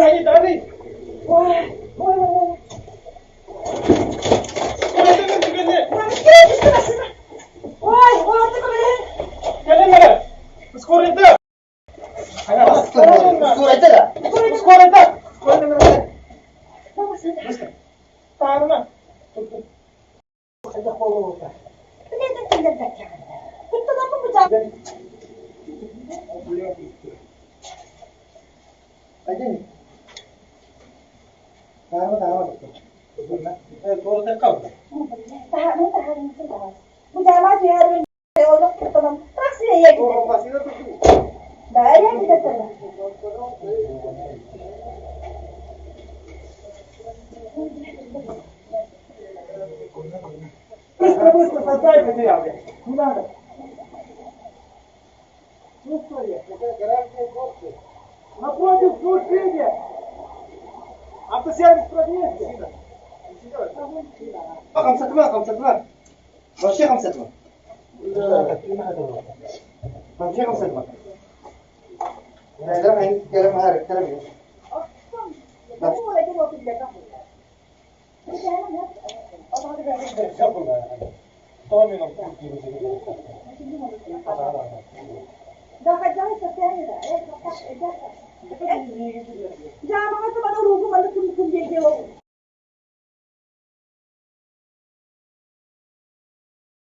Сзади дави! Ой, ой, ой, ой. Ой, ой, Кэлин Скорый да! Скорый да! Скорый да! Таарыма. Один. Таарыма, таарыма. Быстро, быстро, создай материал. Не надо. Чувствовали? Напротив служения. Автосервис прогресс. خمسة خمسة ماشي خمسة ماشي خمسة كلام هذا كلام Jama